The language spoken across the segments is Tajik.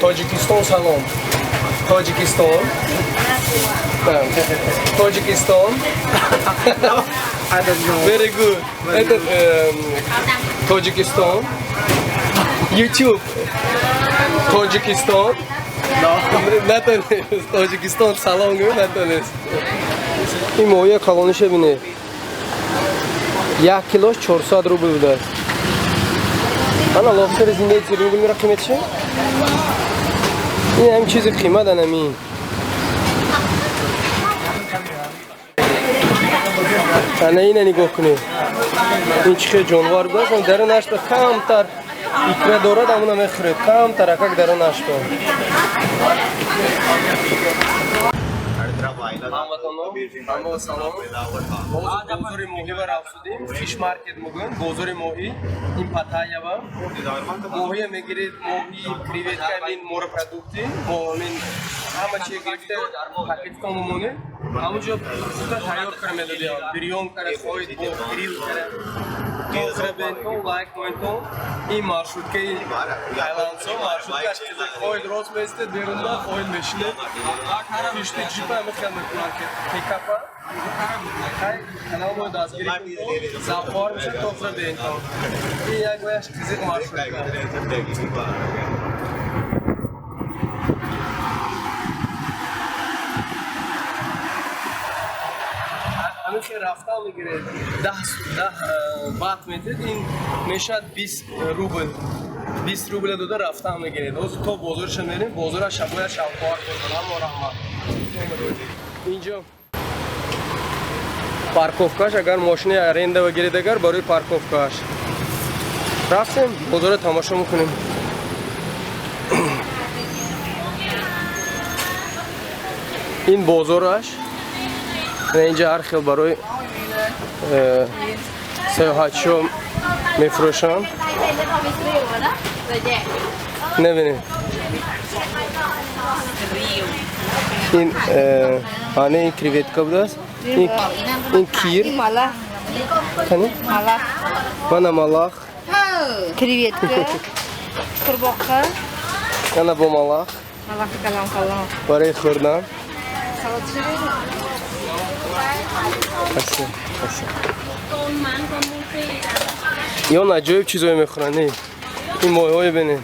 Тоҷикистон салом. Тоҷикистон. Тоҷикистон. I don't know. Very good. Этот Тоҷикистон. YouTube. Тоҷикистон. No. Натонест. Тоҷикистон салом гӯ натонест. Ин моҳия калониша бинед. 1 килош 400 рубл будааст. Ана лобстери зиндаи 40 рубл мера қимат чи? Ин ҳам чизи қимат анамин. Ана ина нигоҳ кунед. Ин чӣ хел ҷонвар будааст? Дарунашба камтар икра дорад, амуна мехӯред. Камтар акак дарунашба. Ҳамватанон, ҳамаро салом. Боз бозори моҳӣ ва рафт шудем. Fish market мегӯем, бозори моҳӣ. Ин Паттайява. Моҳия мегиред, моҳӣ, креветка, ин морепродукты, бо ҳамин ҳама чи гирифта пакетикон мемонед. Ҳамонҷо пухта тайёр кара медодиям. Бирён кара, хоҳед бо грил кара. То бентон, лайк монтон. Ин маршруткаи тайландсо, маршруткаш чизе хоҳед рост меистед, берунда хоҳед мешинед. Пишти ҷипа мехел мекунанд ки пикапа. Хай канал мо дастгирӣ кунед, завқор мешад то хира бентон. Ин як ваяш қизиқ маршрутка. Ҳамин хел рафтан мегиред, 10 бат метед, ин мешавад 20 рубл. 20 рубля дода рафтан мегиред. Ҳозир то бозорша мерем, бозора шабоя шавқовар бозор. Ҳамо раҳмат. Инҷо парковкаш, агар мошини аренда гиред, агар барои парковкаш. Рафтем, бозора тамошо мекунем. Ин бозораш инҷа ҳар хел барои саёҳатчиҳо мефурӯшанд. Небинед. Ин ана ин креветка будааст. Ин кир. Кани? Мана малах. Креветка, qurbaqa, Ана бо малах. Малахи калон калон. Барои хӯрдан. Салат ширин. Спасибо, спасибо. Ён аҷоиб чизое мехӯранд. Ин моҳиҳое бинед.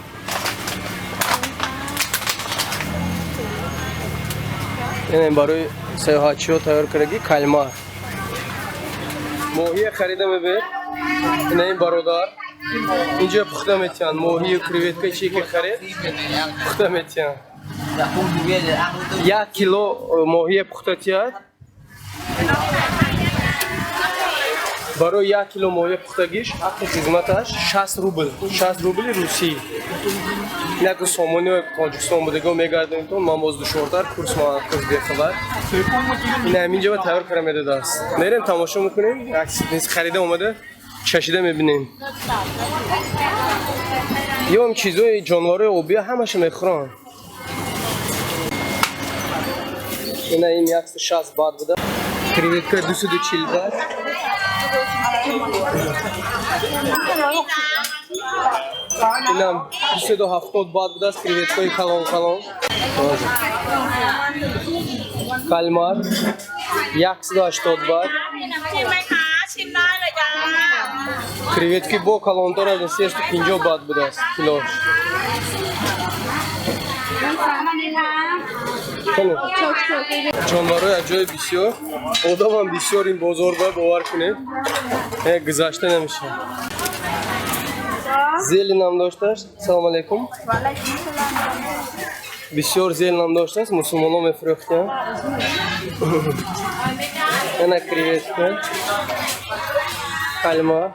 Ин барои саёҳатчиҳо тайёр кардаги кальмар. Моҳие харида мебинед. Ина ин бародар. Инҷо пухта метиҳанд. Моҳию креветка чи ки харед, пухта метиҳанд. 1 кило моҳие пухта тиҳад. Барои 1 кило моҳии пухтагиш ҳаққи хизматаш 60 рубл, 60 рубли русӣ. Яку сомони Тоҷикистон будаго мегардонитон, ман боз душвортар курс ман курс бехабар. Ин ҳаминҷо ба тайёр кара медодааст. Мерем тамошо мекунем, як харида омада чашида мебинем. Ё чизои ҷонварои обия ҳамаша мехӯранд. Ина ин 160 бат буда. Креветка 240 бат. Инам 270 бат будааст креветкаи калон калон. Кальмар 180 бат. ชิมไหมคะ ชิมได้เลยจ้า Креветки бо калонтар аз 350 бат будааст килош. Ҷонварои аҷоиб бисёр, одамам бисёр ин бозор ба бовар кунед. Гузашта намешавад. Зелень ам доштааст. Салом алейкум. Бисёр зелень ам доштааст, мусулмонҳо мефурӯхтанд. Ана креветка. Кальмар.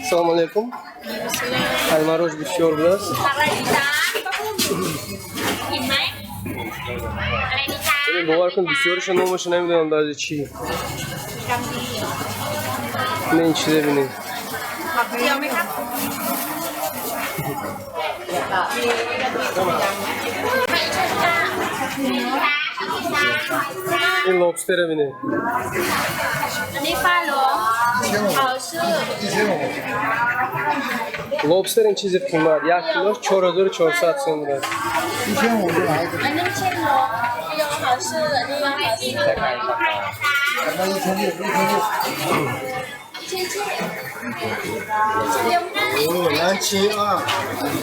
Салом алейкум. Кальмарош бисёр будааст. อะไรดีจ้ากินไหมอะไรดีจ้า Бовар кун, бисёриша номаша намедонам даже чӣ. Не ин чизе бинед. เดียวไหมครับ Ин лобстера бинед. อันนี้ป้าหลวง Лобстер ин чизи қимат, як килош 4400 сом будааст.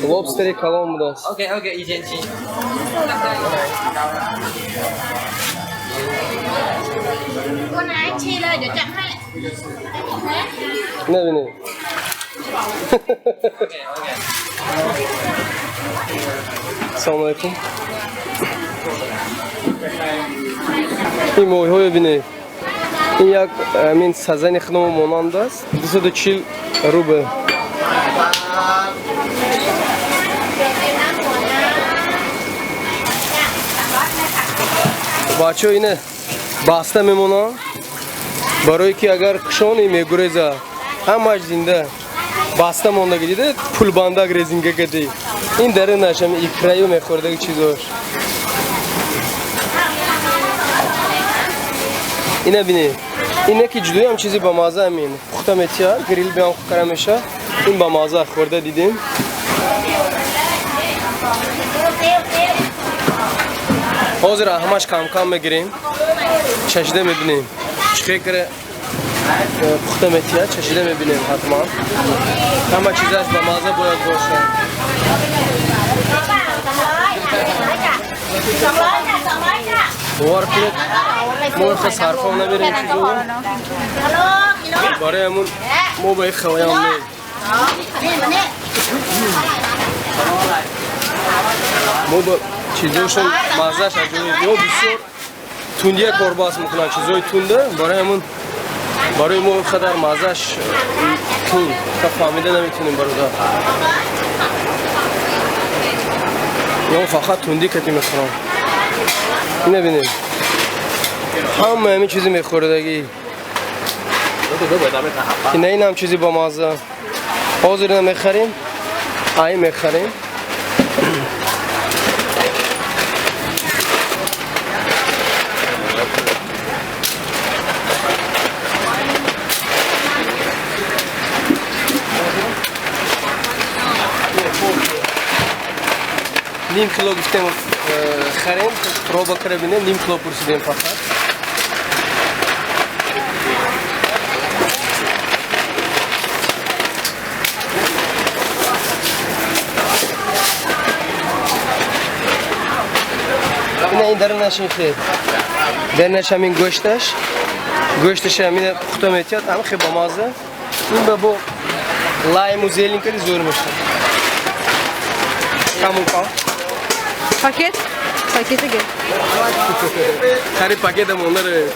Лобстери калон будааст. OK OK，1700。 ตัวไหนชี้เลยเดี๋ยวจัดให้ На бинед. OK OK。 Салому алайкум. Ин моҳиҳоё бинед. Ин як амин сазани худомо монанд аст. 240 рубл. Бачаҳо ина баста мемонанд, барое ки агар кушони мегуреза, ҳамаш зинда баста мондаги, дида пулбандак резинга кади. Ин дарунаш ҳами икраю мехӯрдаги чизош. Ина бинед, ин яки ҷудоям чизи бамаза, амин пухта метиҳад, грил биам кара меша. Ин бамаза хӯрда дидем. Ҳозир ҳамаш камкам мегирем, чашида мебинем чӣ хел кара пухта метиҳад, чашида мебинем ҳатман. Ҳама чизаш бамаза бояд бошад. Бовар кунед, мо ихе сарфом намерем чизо барои ҳамун мо ба ихе не. Мо ба чизошон маззаш аҷоиб. Ё бисёр тундия корбас мекунанд, чизои тунда, барои ҳамун барои мо қадар маззаш тунд та фаҳмида наметунем, бародар. Ё фақат тундӣ кати мехӯрам. Ина бинед, ҳама ҳамин чизи мехӯрдагӣ. Ина инам чизи бамазза. Ҳозир ина мехарем, ай мехарем. Ним кило гуфтем харем, проба кара бинем, ним кило пурсидем фақат. Ина ин дарунаш ин хел. Дарунаш ҳамин гӯшташ. Гӯшташ ҳамин пухта метиҳад, ҳам хел бамаза. Ин ба бо лайму зелень кади зӯр мешавад. Каму кам. Пакет? Пакети гир. Хари пакетам ондаре.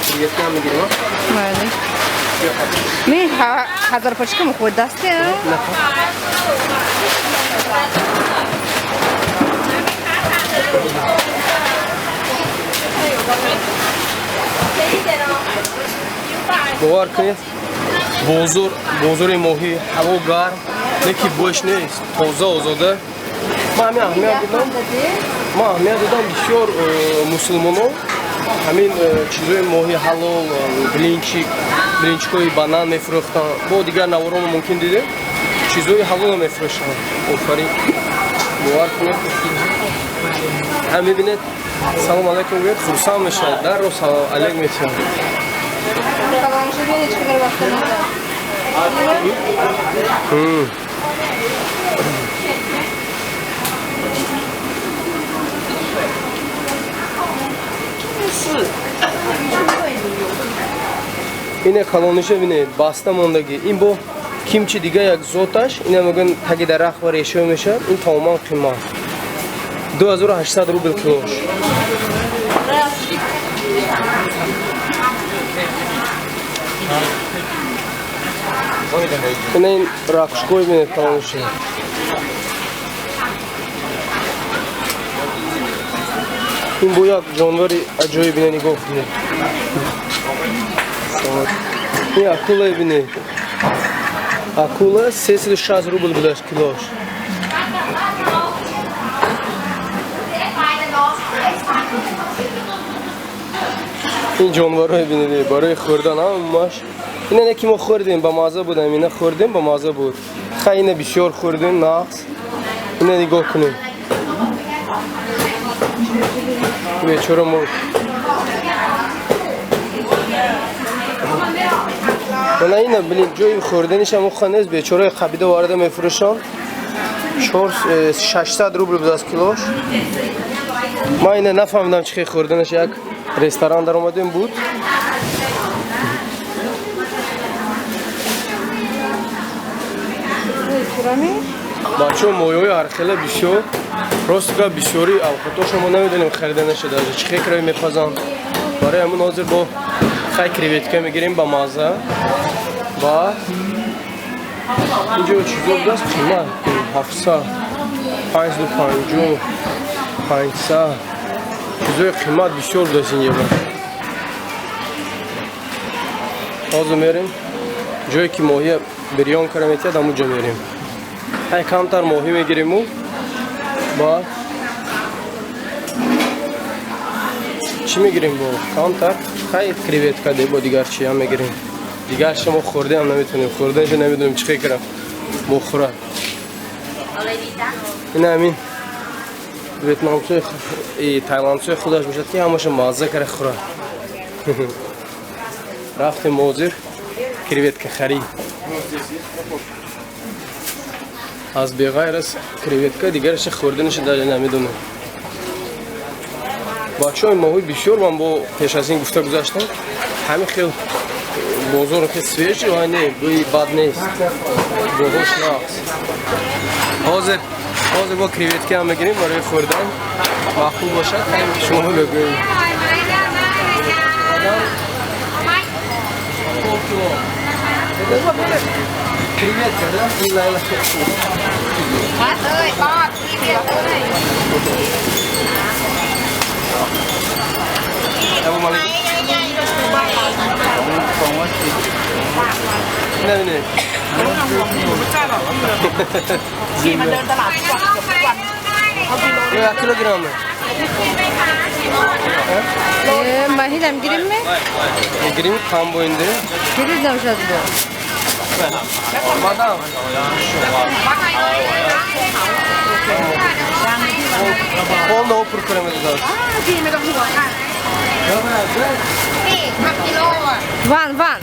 Креветка мегирем, а? Бале. Ми ҳазор пачка мухӯрд дасте, а? Бовар кунед, бозор, бозори моҳӣ, ҳаво гарм, леки бӯш нест, тоза озода. Ман ҳамин аҳамият додам, ман аҳамият додам, бисёр мусулмоно ҳамин чизои моҳи ҳалол, блинчик, блинчикҳои банан мефурӯхтанд. Бо дигар наворомо мумкин дидем, чизои ҳалоло мефурӯшанд. Офарин, бовар кунед, ҳам мебинед, салом алайкум гӯяд, хурсанд мешавад, дарро салом алейк метиҳад. Ине калониша бинед, баста мондагӣ. Ин бо кимчи дига як зоташ, ина мегӯянд таги дарахт ва решаё мешавад, ин тамоман қимат. 2800 рубл килош. Ина ин ракушкои бинед калониша. Ин бо як ҷонвари аҷоиб, ина нигоҳ кунед. Ин акула бинед. Акула 360 рубл будааст килош. Ин ҷонварҳое бинед, барои хӯрдан ҳамаш. Ина ки мо хӯрдем, ба маза будам, ина хӯрдем, ба маза буд. Хай ина бисёр хӯрдем, нағз. Ина нигоҳ кунем. Бечора мо. Мана ина блин, ҷои хӯрданиш ҳам уха нест, бечораи қабида варда мефурӯшанд. 600 рубл буд аз килош. Ман ина нафаҳмидам чӣ хел хӯрданаш, як ресторан даромадем буд. Бачаҳо моҳиҳои ҳархела бисёр, рост гап бисёри авқотошо мо намедонем харида нашуда, чӣ хел краи мепазанд. Барои ҳамин ҳозир бо хай креветка мегирем ба маза. Ба инҷо чизо будааст қимат 700, 550, 500, чизои қимат бисёр будааст инҷо. Ҳозир мерем ҷое ки моҳия бирён кара метиҳад, ҳамун ҷо мерем. Ҳай камтар моҳӣ мегириму ба чӣ мегирем, бо камтар хай креветка де, бо дигар чиам мегирем. Дигар шумо хӯрдаам наметонем, хӯрдаша намедонем чӣ хел кара мохӯрад. Ина ҳамин ветнамцои тайландцои худаш мешад ки ҳамаша мазза кара хӯрад. Рафтем ҳозир креветка харид. Аз беғайр аз креветка дигараша хӯрданаша даже намедонам. Бачаҳои моҳӣ бисёр, ман бо пеш аз ин гуфта гузаштам, ҳамин хел бозор хел свежий ва не, бӯи бад нест, боҳош нағз. Ҳозир бо креветка ҳам мегирем барои хӯрдан, маъқул бошад шумо мегӯем. Креветка, да? Не, не. Як килограмм. Маҳи дам гирим ме? Гирим кам боинде. Гирим дам шад бо. Мадам. Полно опур кунем додаш. Ван, ван.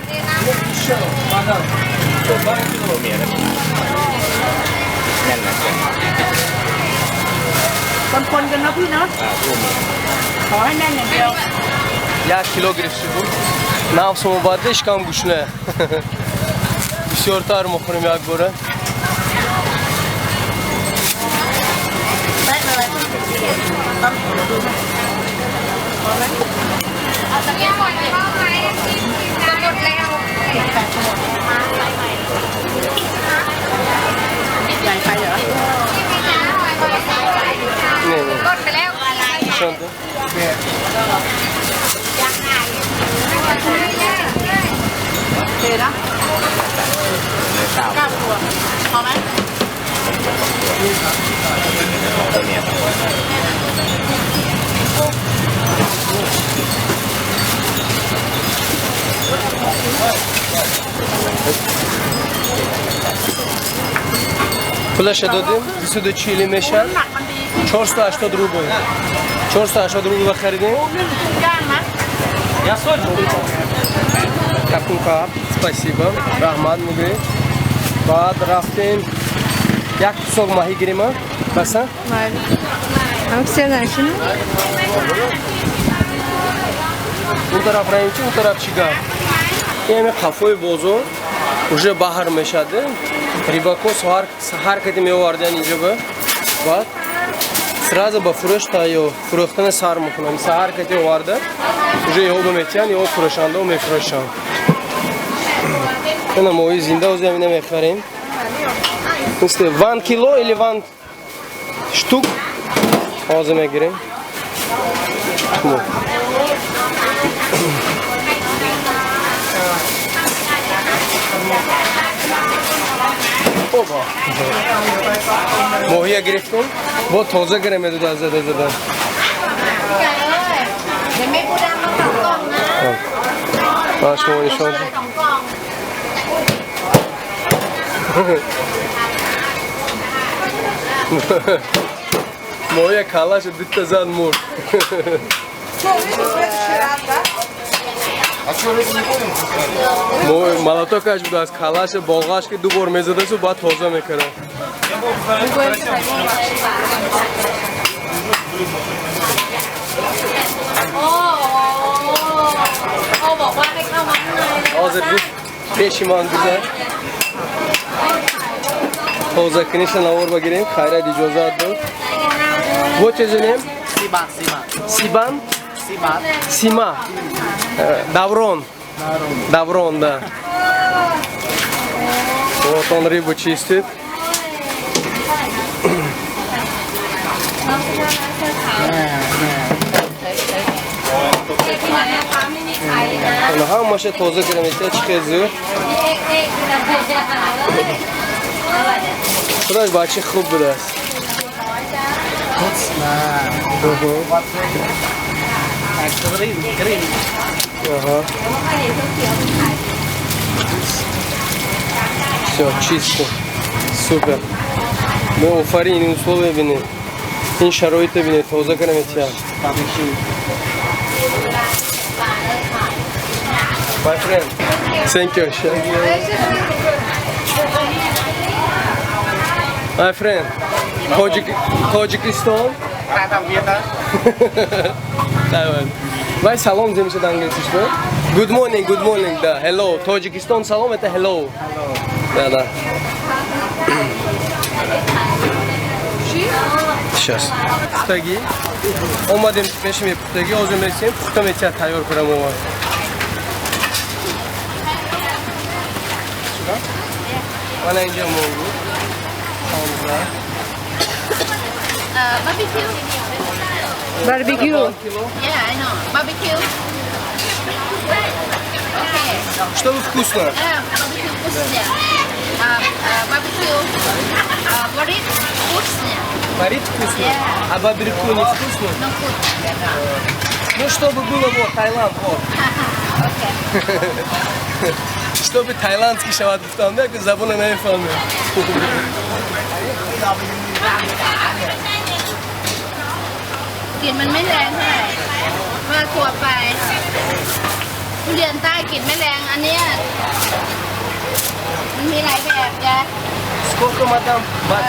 Мадам. คนๆกันนะพี่เนาะขอให้แน่นอย่างเดียว Як кило гирифти буд. Нафсмо баъд ишкам гушна. Бисёртар мехӯрем як бора. Не, не. Чанд? Пулаша додем, 240 мешад, 480 рубл. 480 рубл харидем. Какунка, спасибо. Раҳмат мегӯем. Баъд рафтем як кусок маҳӣ гирем, баса? Он тараф равем чи, он тараф чӣ гап? Ин ҳами қафои бозор уже баҳр мешад. Рибако саҳар кати меовардиан инҷо ба. Баъд сразу ба фурӯш тайёр, фурӯхтана сар мекунам. Саҳар кати оварда, уже ё ба метиҳанд, ё фурӯшандао мефурӯшанд. Ина моҳи зинда озӣ ҳамина мехарем. Мисли 1 кило или 1 штук ҳозир мегирем. Оба. Моҳия гирифтем, бо тоза гирем зада зада. Ман шумо нишон สองกล่อง Моя калаша дитта зад мурд. Молотокаш буд аз калаша болғаш ки ду бор мезадасу баъд тоза мекард. โอ้โอ้บอกว่าให้เข้ามาข้างใน Ҳозир гуфт пеши ман гузар. Тоза куниша навор багирем. Хайрат иҷозат дод. Вот чезинем? Сима, сима. Сибан? Сима. Сима. Даврон. Даврон, да. Вот он рыбу чистит. Ҳамаша тоза кардам, чӣ хел зуд. Худаш бача хуб будааст. Green, green. Ага. Все, чисто. Супер. Мо офарин, ин условия бинед. Ин шароита бинед, тоза кардам этия. Barbecue. My friend. Thank you. My friend. Тоҷикистон. Давай. Вай салом земишад англисиш бо? Good morning, good morning, да. Hello. Тоҷикистон салом это hello. Да, да. Сейчас. Пухтагӣ. Омадем пеши пухтагӣ, ҳозир мерасем, пухта метиҳад тайёр кунам ова. Мана инҷа моҳӣ. 15. Barbecue. Барбекю. Yeah, I know. Barbecue. Okay. Чтобы вкусно. Barbecue вкусно. Barbecue. Варить вкусно. Варить вкусно? Yeah. А барбекю не вкусно? No good. Ну, чтобы было вот, Таиланд, вот. Okay. Чтобы таиландский шавад гуфтам, не, забона намефаҳмем. กลิ่นมันไม่แรงเท่าไหร่มากลัวไปทุเรียนใต้กลิ่นไม่แรง อันเนี้ยมันมีหลายแบบจ้ะ Сколько, мадам? Бат?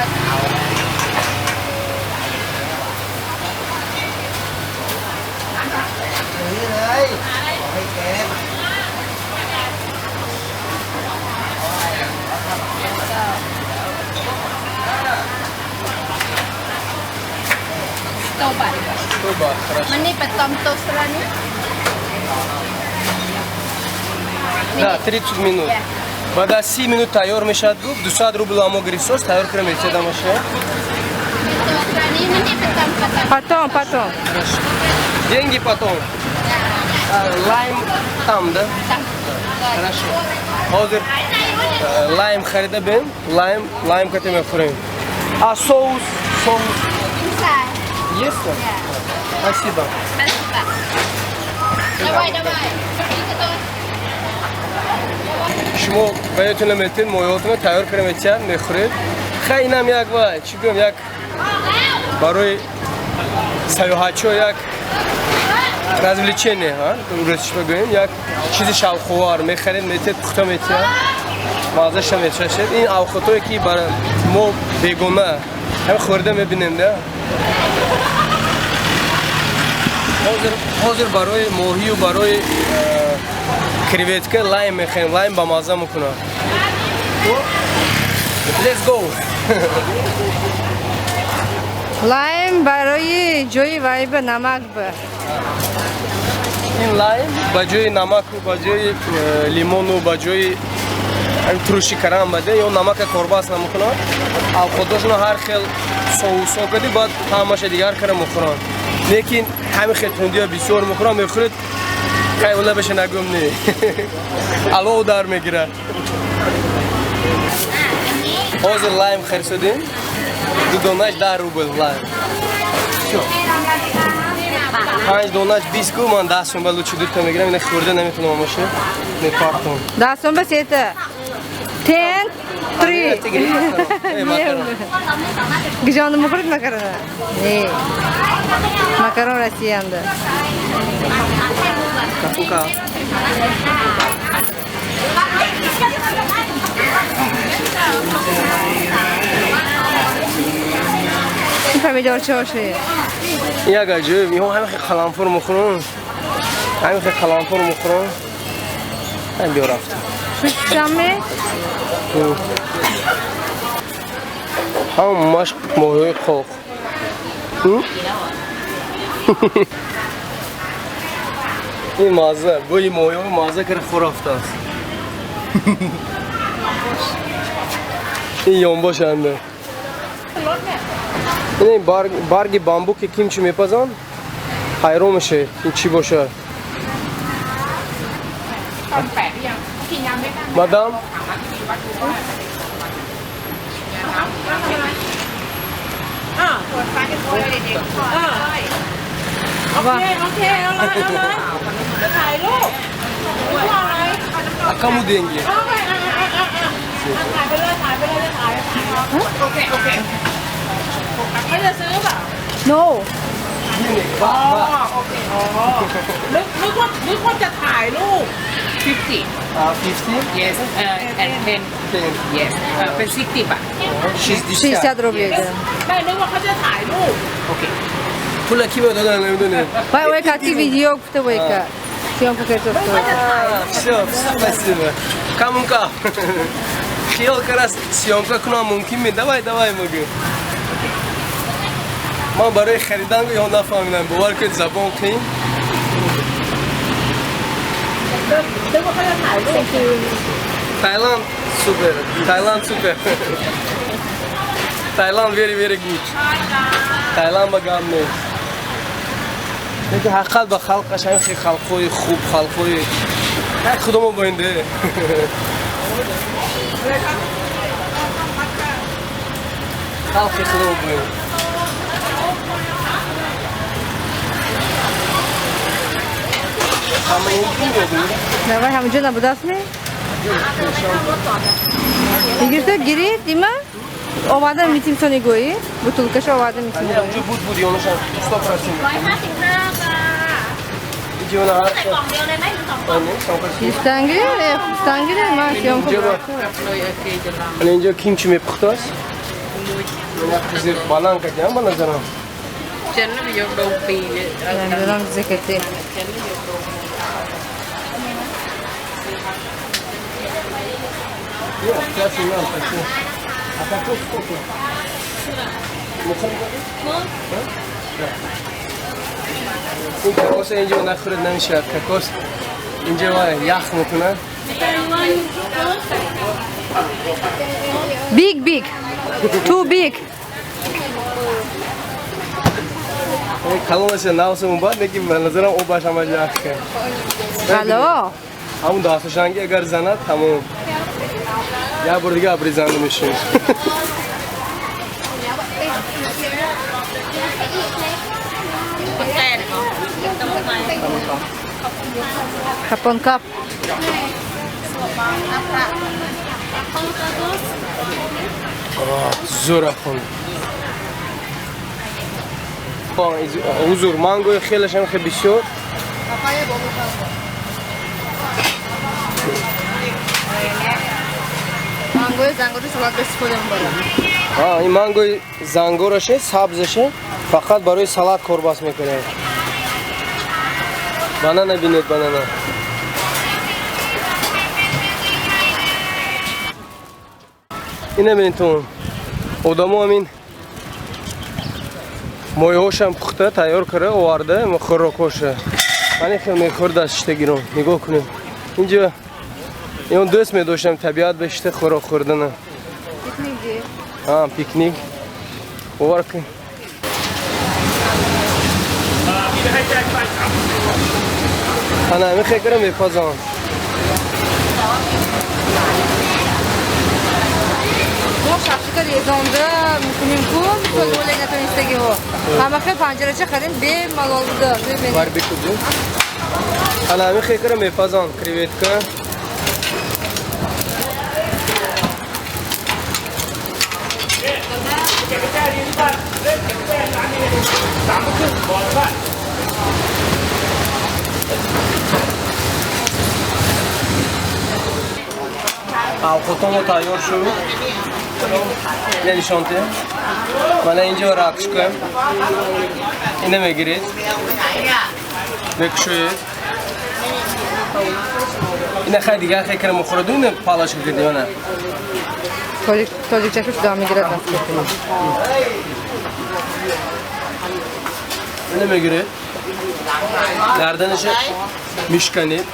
โตบัต Сто бат, хорошо. มันนี่เป็นตอมโตสลานี่ Да, 30 минут. Баъд аз 30 минут тайёр мешавад гуфт, 200 рубл амо гирифтош, тайёр кара метиҳад амаша. โตสลานี่มันนี่เป็นตอมกระตัน Потом, потом. Деньги потом. А, лайм там, да? ตัง Хорошо. Ҳозир лайм харида бем, лайм, лайм кате мехӯрем. А соус, соус Inside. есть там? Спасибо. Спасибо. Давай, давай. Шумо баётона метин, моҳиҳотона тайёр кара метиҳад, мехӯред. Хай инам як вай, чӣ гӯям, як барои сайёҳатчиҳо як развлечение, ҳа? Русиш бигӯем, як чизи шавқовар мехаред, метиҳед, пухта метиҳад, маззаша мечашед. Ин авқотое ки бар мо бегона ҳам хӯрда мебинем, да? Ҳозир барои моҳию барои креветка лайм мехарем, лайм ба мазза мекунад. Let's go. Лайм барои ҷои вайба намак ба. Ин лайм ба ҷои намаку, ба ҷои лимону, ба ҷои туруши карам баде ё намака корбас намекунад. Авқотошона ҳар хел соусҳо кади, баъд таъмаша дигар кара мехӯранд. Лекин ҳамин хел тундиё бисёр мехӯранд, мехӯред, кай лабаша нагӯм не. Алов дар мегирад. Ҳозир лайм харисодем. Ду донаш 10 рубл лайм. Всё. Панҷ донаш 20 ку ман 10 сум ба лучше дута мегирам, ина хӯрда наметавонам амоша. Мепартам. 10 сум ба сета. 10 3. Гижонни мухрит макарона. Не. Макарон Россиянда. Капука. Ин помидорчаоше. Як аҷоиб, инҳо ҳамин хел қаламфур мехӯранд. Ҳамин хел қаламфур мехӯранд. Ҳам биё рафтем. Шушами? Ҳамаш моҳиҳои қоқ. Ин мазза, бӯи моҳиҳо мазза кара хӯр рафтааст. Ин ёнбошанда. Ин барги бамбуки кимчи мепазанд, ҳайрон мешавед, ин чӣ бошад? Мадам? А кому деньги? No. บ้าบ้า นึกว่านึกว่าจะถ่ายรูป 50 อ่า 50 yes and 10 10 yes เป็น 60 บาท 60 60 рублей. Да. ไม่นึกว่าเขาจะถ่ายรูป โอเค пула ки ба додан намедонем. Вай ой кати видео гуфта вай ка. Съемка карда. Всё, спасибо. Камунка. Хиёл карас съёмка кунам мумкин ме? Давай, давай мегӯ. Ман барои харидан ё нафаҳмидам. Бовар кунед забон қин. นึกว่าเขาจะถ่ายรูป Таиланд супер. Таиланд супер. Таиланд very very good. Таиланд ба гап нест. Лекин ҳақиқат ба халқаш ҳамин хел халқҳои хуб, халқҳои як худомо боинде. Халқи худомо боинде. Ҳама ин ки мегӯӣ? Давай ҳаминҷо набудааст ме? Гирифта гирид има? Оварда митимсони гӯӣ? Бутулкаша оварда митим гӯӣ. Инҷо буд буд ёнашам 100%. 155ค่ะ Инҷо на ҳар ใส่กล่องเดียวเลยไหมหรือสองกล่อง Гирифтанги? Гирифтанги ман съемка Инҷо ба Ана инҷо кимчи мепухтааст? Як қизи баланд кардиам ба назарам. Намедонам зекати. А кокос сколько? Ин кокос инҷо нахӯред намешавад. Кокос инҷо ях мекунад. Big big. Too big. Калонаш навсумон бад, лекин ба назарам обаш ҳамаш ях кард. Алло. Ҳамун дасташанги агар занад тамом. Як бор дига абризанда мешавем. Капон кап. Зӯрахон. Узур, мангои хелашам хеле бисёр. Мангои зангори салат истифода мебарам. Ин мангои зангораше, сабзаше, фақат барои салат корбас мекунад. Банана бинед, банана. Ина бинедтон. Одамо ҳамин моҳиҳошам пухта тайёр карда оварда хӯрокҳоша. Ани хел мехӯрд аз шиштагирон. Нигоҳ кунед. Инҷо ин дӯст медоштам табиат ба шишта хӯрок хӯрдана. Пикник. А, пикник. Бовар кун. Ана мехе кара мепазам. Мо шашлика резонда мекунем ку, мисол оле натонистагиҳо. Ҳамахе панҷарача харем, бемалол буда. Барбекю ду. Ана ҳамин хекара мепазан креветка. Авқотомо тайёр шуд. Ина нишонте. Мана инҷо ракушка. Ина мегиред. Мекушоед. Ина хай дигар хекара мухӯраду ина палашка кирди мана. Тоҷикчашо шуда мегирад. Ина мегиред. Гарданаша мишканед.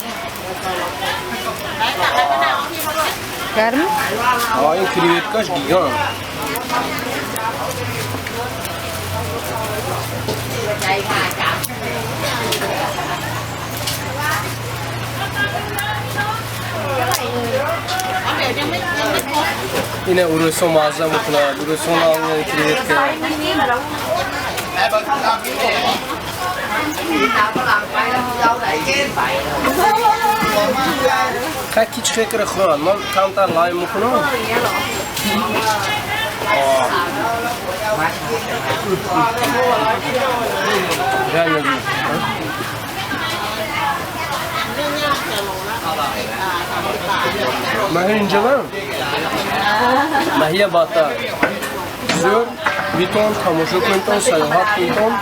Гарм? А ин креветкаш гигант. Ина урусон мазза мекунад, урусон алгани креветка. Хай ки чӣ хекара хӯрад, ман камтар лайм мекунам. Реально. Маҳи инҷа маҳия бата. Зӯр битон тамошо кунедтон, сайёҳат кунедтон,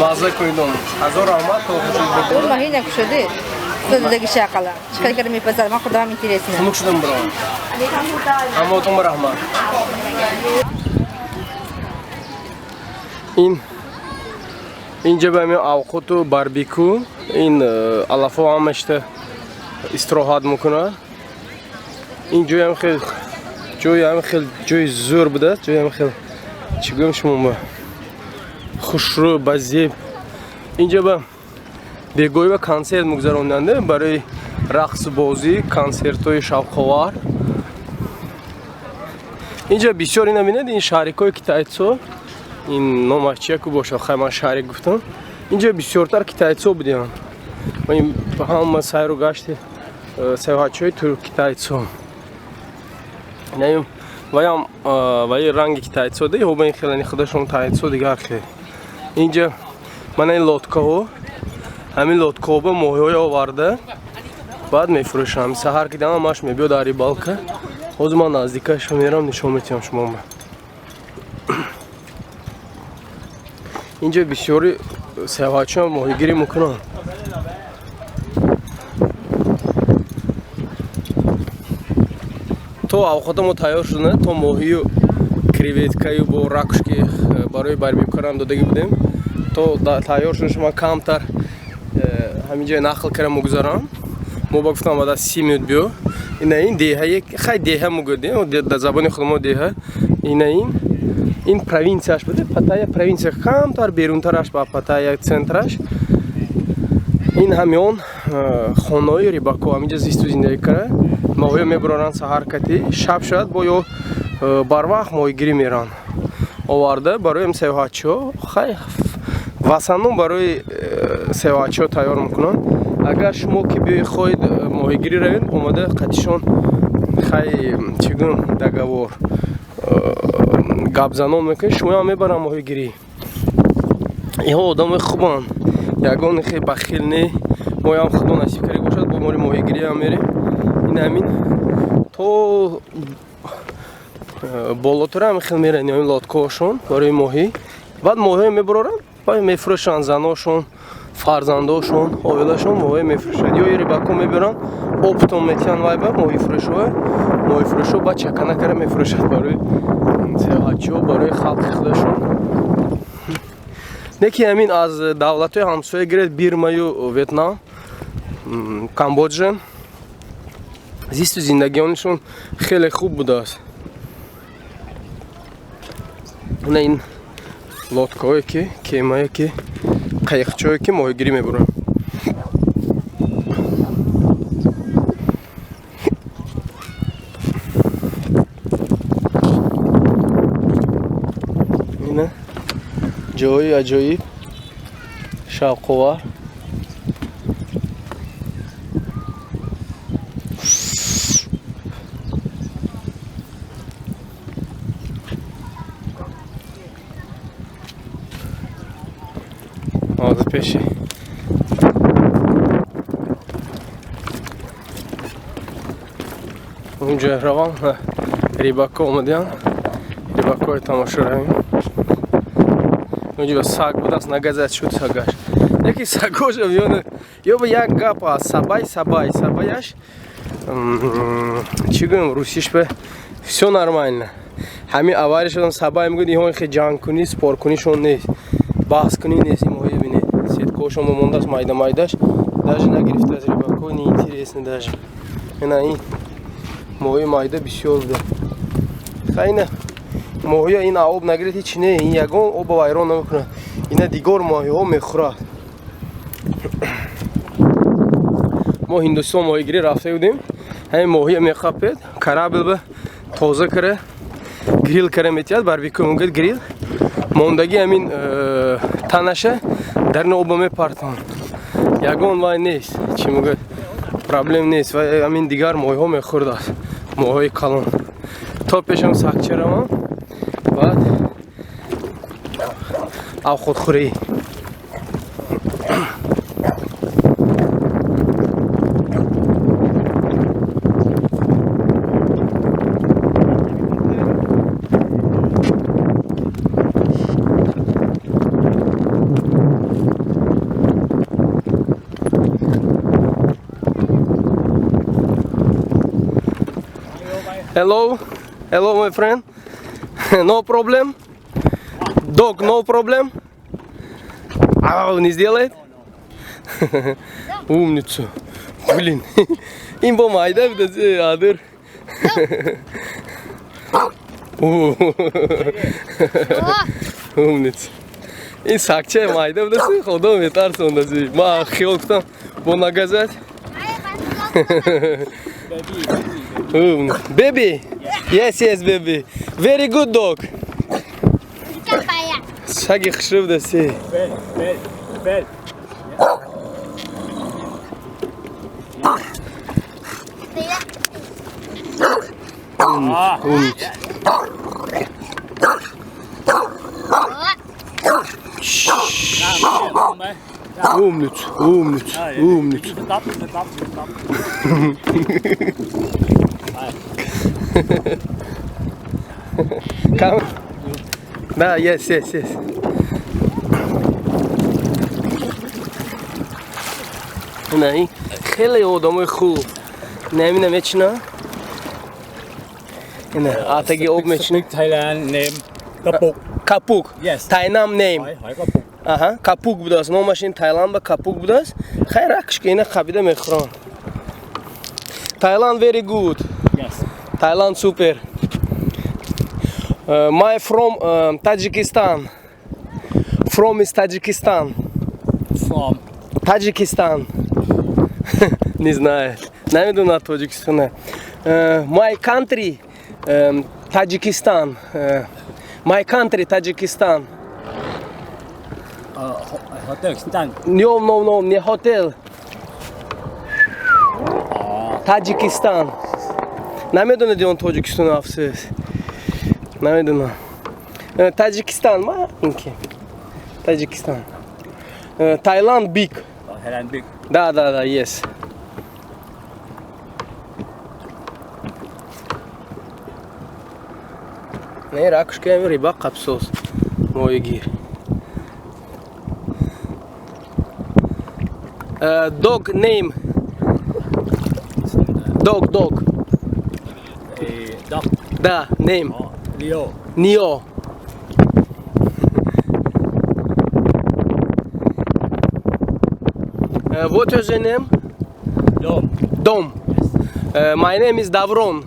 мазза кунедтон. Ҳазор раҳмат то хушуд. Маҳи накушоди. Даги шақала. Чӣ кара мепазад? Ман худам интересно. Хунук шудам бро. Ҳамаотон раҳмат. Ин инҷа ба ҳамин авқоту барбеку, ин алафо ҳамашта истироҳат мекунад. Ин ҷоям хел ҷоям хел ҷои зӯр будааст, ҷоям хел чӣ гӯям шумо ба хушрӯ ба зеб. Инҷа ба бегоҳӣ ба консерт мегузаронанд барои рақсу бозӣ, консертҳои шавқовар. Инҷа бисёр ина бинед, ин шаҳрикҳои китайцо, ин номаш чия ку бошад, хай ман шаҳрик гуфтам. Инҷа бисёртар китайцо буданд. Ин ҳама сайру гашти сайёҳатчиҳои китайцо. Ваям ваи ранги китайцо де, ҳоба ин хелани худашон тайцо дигар хел. Инҷа мана ин лодкаҳо, ҳамин лодкаҳо ба моҳиҳое оварда, баъд мефурӯшам. Саҳар ки дам ҳамаш мебиёд дар рибалка. Ҳозир ман наздикашо мерам, нишон метиҳам шуморо. Инҷа бисёри сайёҳатчиҳо моҳигирӣ мекунанд. То авқотамо тайёр шуда, то моҳию креветкаю бо ракушки барои барбекюрам додагӣ будем. То тайёр шуда шума камтар ҳамин ҷоя нақл кара мегузарам. Мо ба гуфтам баъд аз 30 минут биё. Ина ин деҳа, хай деҳа мегӯдем, дар забони худмо деҳа. Ина ин провинсияш буде, Паттайя провинсия камтар берунтараш ба Паттайя центраш. Ин ҳамён хонаҳои рибако ҳаминҷа зисту зиндагӣ кара. Моҳиё мебароранд саҳар кати, шаб шавад бо ё барвақт моҳигирӣ меранд. Оварда барои сайёҳатчиҳо, хай васанном барои сайёҳатчиҳо тайёр мекунанд. Агар шумо ки бихоҳед моҳигирӣ равед, омада қатишон хай чӣ гӯям договор гапзанон мекунед, шумоам мебаранд моҳигирӣ. Инҳо одамои хубанд, ягон хе бахил не. Моям худо насиб карда бошад, бо мори моҳигириам мерем. Ин ҳамин то болотара ҳам хел меранд ин лодкаҳошон барои моҳӣ. Баъд моҳиҳо мебароранд, баъд мефурӯшанд заношон, фарзандошон, оилашон моҳиҳо мефурӯшанд. Ё рибако мебаранд, оптом метиҳанд вай ба моҳифурӯшҳо. Моҳифурӯшҳо баъд чакана кара мефурӯшанд барои сайёҳатчиҳо, барои халқи худашон. Не ки ҳамин аз давлатҳои ҳамсоя гиред Бирмаю Ветнам, Камбоджа, зисту зиндагионашон хеле хуб будааст. На ин лодкаҳое ки, кемае ки, қайиқчаҳое ки моҳигирӣ мебуранд. Ҷои аҷоиб, шавқовар. Ҳозир пеши унҷо равам, рибако омадиам, рибакои тамошо равем. Унҷо саг будааст, нагазад шуд сагаш. Яки сагошам ё ба як гап аст, сабай, сабай, сабаяш, чӣ гӯям, русиш ба всё нормально. Ҳамин авария шудам, сабай мегӯяд, иҳо хе ҷангкунӣ, споркунишон нест, баҳскунӣ нест. Ин моҳия бинед, сеткаошон мондааст, майда майдаш, даже нагирифтааст рибако, неинтересно даже. Ина ин моҳии майда бисёр буда. Хайна моҳия ин об нагирифт, ҳеч не, ин ягон оба вайрон намекунад. Ина дигор моҳиҳо мехӯрад. Мо Ҳиндустон моҳигирӣ рафта будем, ҳамин моҳия мехапед, корабль ба тоза кара, грил кара метиҳад, барбекю мегӯяд, грил. Мондагӣ ҳамин танаша дар ин оба мепартонад. Ягон вай нест, чӣ мегӯяд, проблем нест. Вай ҳамин дигар моҳиҳо мехӯрдааст, моҳиҳои калон. То пешам сагча равам, баъд авхудхӯрӣ. Hello, hello my friend. No problem. Dog, no problem. Ау, не сделает? Умницу. Блин. Им бо майда адыр. Умница. Ин сакча майда будаси, худо метарсондаси. Ма хиёл кутам бо нагазать. Baby. Yes, yes, baby. Very good dog. Саги хушрӯ будаси. Умница. Умница, умница, умница. Come. Да, yes, yes, yes. На, ин хеле одамои хуб. Намина мечина. Ина, атаги об мечина. Thailand name Kapuk. Капук. Yes. Тайнам name. Ҳой Капук. Аҳа, Капук будааст. Номаш ин Тайланд ба Капук будааст. Хайр, ракш ки ина қабида мехӯранд. Thailand very good. Yes. Thailand super. My from Tajikistan. From is Tajikistan. From Tajikistan. Не знаю. Намедонад Тоҷикистона. My country Tajikistan. My country Tajikistan. Hotel Stan. No, no, no, не hotel. Таҷикистон. Намедонед он Тоҷикистон, афсӯс. Намедонам. Таҷикистон, маленький. Таҷикистон. Таиланд big. Thailand big. Да, да, да, yes. Не, ракушка риба қапсоз. Моҳигир. Dog name. Dog, dog. Dog. Да, name. Leo. Neo. What is your name? Dom. Dom. My name is Davron.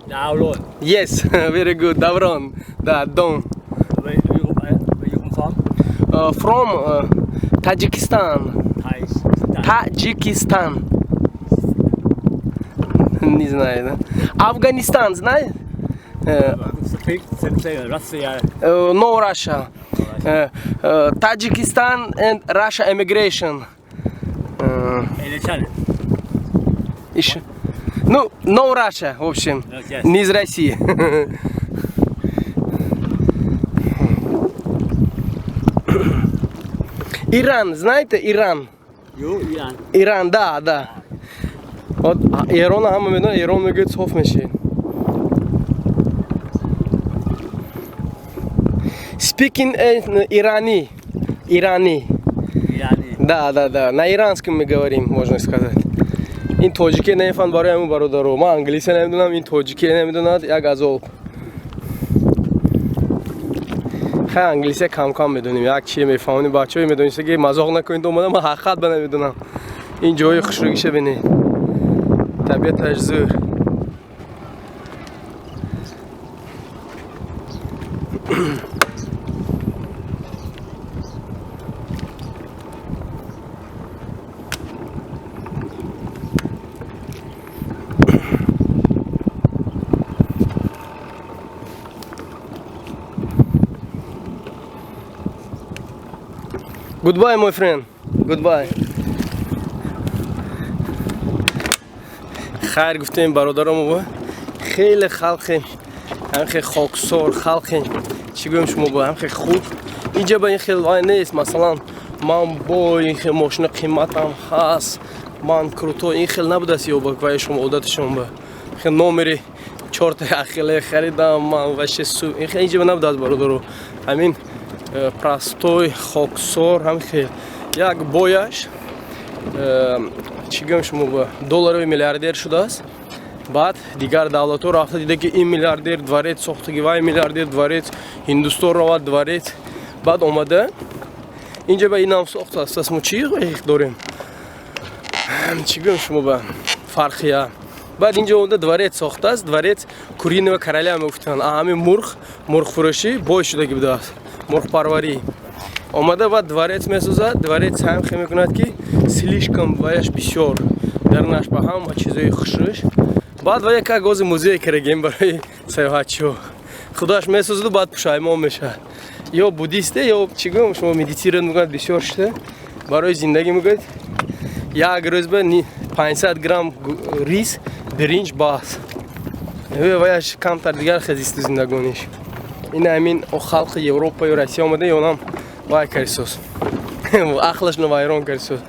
Davron. Yes, very good, Davron. Да, Dom. Where you come from? From Tajikistan. Таджикистан. Не знаю, да? Афганистан, знает? Speak Russia. No Russia. Tajikistan and Russia immigration. Election. Еще. Ну, no Russia, в общем. Yes. Не из России. Иран, знаете, Иран? You Iran. Иран, да, да. Вот Ирон ҳама медонад, Ирон мегӯяд соф меши. Speaking in Ирани. Ирани. Irani. Да, да, да. На иранском мы говорим, можно сказать. Ин тоҷике намефаҳмад барои ҳамин бародаро. Ман англисе намедонам, ин тоҷике намедонад, як азоб. Хай англисе кам-кам медонем, як чие мефаҳмонем. Бачаҳое медониста ки мазоқ накунед омада, ман ҳақиқат ба намедонам. Ин ҷои хушрӯгиша бинед. Табиаташ зӯр. Goodbye, my friend. Goodbye. Хайр гуфтем бародарам, хеле халқи ҳамхе хоксор, халқи чӣ гӯем шумо бо ҳамхе хуб. Инҷа ба ин хел вай нест, масалан ман бо ин хел мошина қиматам ҳаст, ман крутой, ин хел набудааст ё ба вай шумо одати шумо ба хел номери чорта ахиле харидам ман ваше су ин хел инҷа набудааст бародаро. Ҳамин простой хоксор ҳам хел як бояш чӣ гӯем шумо ба долларови миллиардер шудааст. Баъд дигар давлатҳо рафта дида ки ин миллиардер дворец сохтаги, вай миллиардер дворец, Ҳиндустон равад дворец. Баъд омада инҷа ба инам сохтааст. Пас мо чӣ дорем? Чӣ гӯем шумо ба фарқия. Баъд инҷа омада дворец сохтааст, дворец куриного короля мегуфтанд. Ҳамин мурғ, мурғфурӯшӣ бой шудаги будааст, мурғпарварӣ. Омада баъд дворец месозад, дворец ҳам хел мекунад ки слишком ваяш бисёр дар наш ба ҳама чизои хушрӯш. Баъд вая как ози музей карагем барои саёҳатчиҳо. Худоаш месозаду баъд пушаймон мешавад. Ё буддисте, ё чӣ гӯям шумо медитировать мекунад бисёр шуда барои зиндагӣ мегӯяд як рӯз ба 500 грамм рис, биринҷ бас. Ваяш камтар дигар хезисту зиндагониш. Ин ҳамин халқи Европа ё Россия омада, ёнам вай карисоз. Ақлашно вайрон карисоз.